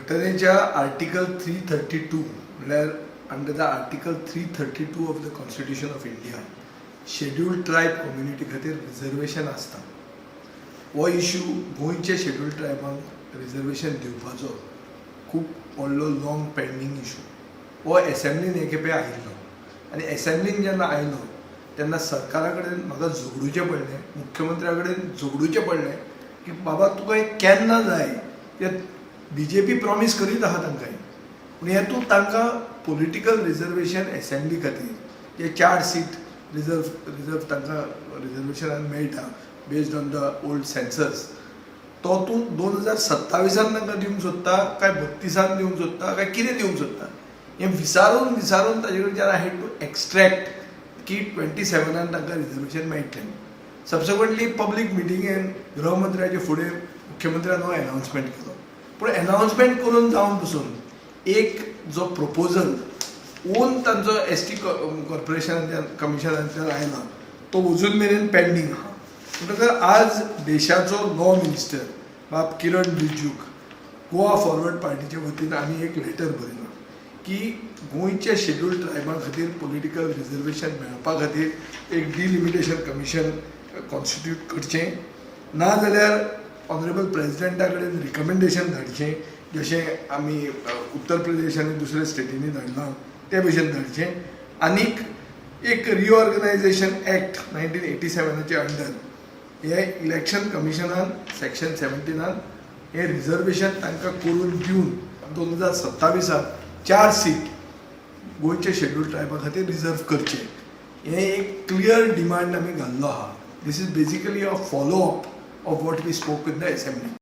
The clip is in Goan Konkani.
घटनेच्या आर्टिकल 332, म्हणल्यार under the Article 332 of the Constitution of India, Scheduled Tribe community खातीर रिजर्वेशन आसता. हो इशू गोंयच्या शेड्युल्ड ट्रायबांक रिजर्वेशन दिवपाचो खूब व्हडलो लाँग पेंडींग इशू. हो एसेंब्लीन हे खेपे आयिल्लो आनी एसेंब्लीन जेन्ना आयलो तेन्ना सरकारा कडेन म्हाका झगडुचें पडलें, मुख्यमंत्र्या कडेन झगडुचें पडलें की बाबा, तुका हें केन्ना जाय? ते बीजेपी प्रॉमीस करीत आहा तांकां, पूण हें तूं तांकां पॉलिटिकल रिजर्वेशन एसेंब्ली खातीर जे चार सीट रिजर्व तांकां रिजर्वेशनान मेळटा based on the old census, तो तूं 2027an तांकां दिवंक सोदता काय 32an दिवंक सोदता काय कितें दिवंक सोदता, हें विचारून विचारून ताजे कडच्यान I had to extract की 27an तांकां रिजर्वेशन मेळटलें. सबसिक्वंटली पब्लीक मिटिंगेन गृहमंत्र्याचे फुडें मुख्यमंत्र्यान हो एनावन्समेंट केलो. पूण एनावन्समेंट करून जावन पसून एक जो प्रपोजल ओन तांचो एसटी कॉर्पोरेशनांतल्यान, कमिशनांतल्यान आयला, तो अजून मेरेन पेंडींग आहा. म्हणटकर आज देशाचो लॉ मिनिस्टर बाब किरण रिजिजूक गोवा फॉरवर्ड पार्टीच्या वतीन आमी एक लेटर बरयलां की गोंयच्या शेड्युल्ड ट्रायबां खातीर पॉलिटिकल रिजर्वेशन मेळपा खातीर एक डिलिमिटेशन कमिशन कॉन्स्टिट्यूट करचें, ना जाल्यार ऑनरेबल प्रेजिडेंटा कडेन रिकमेंडेशन धाडचें, जशें आमी उत्तर प्रदेश आनी दुसऱ्या स्टेटींनी धाडलां ते भशेन धाडचें. आनीक एक रिऑर्गनायझेशन एक्ट 1987चे अंडर हे इलेक्शन कमिशनान सेक्शन 17an हे रिजर्वेशन तांकां करून दिवन 2027an चार सीट गोंयच्या शेड्युल्ड ट्रायबा खातीर रिजर्व करचे, हें एक क्लियर डिमांड आमी घाल्लो आहा. This is basically a follow up of what we spoke in the assembly.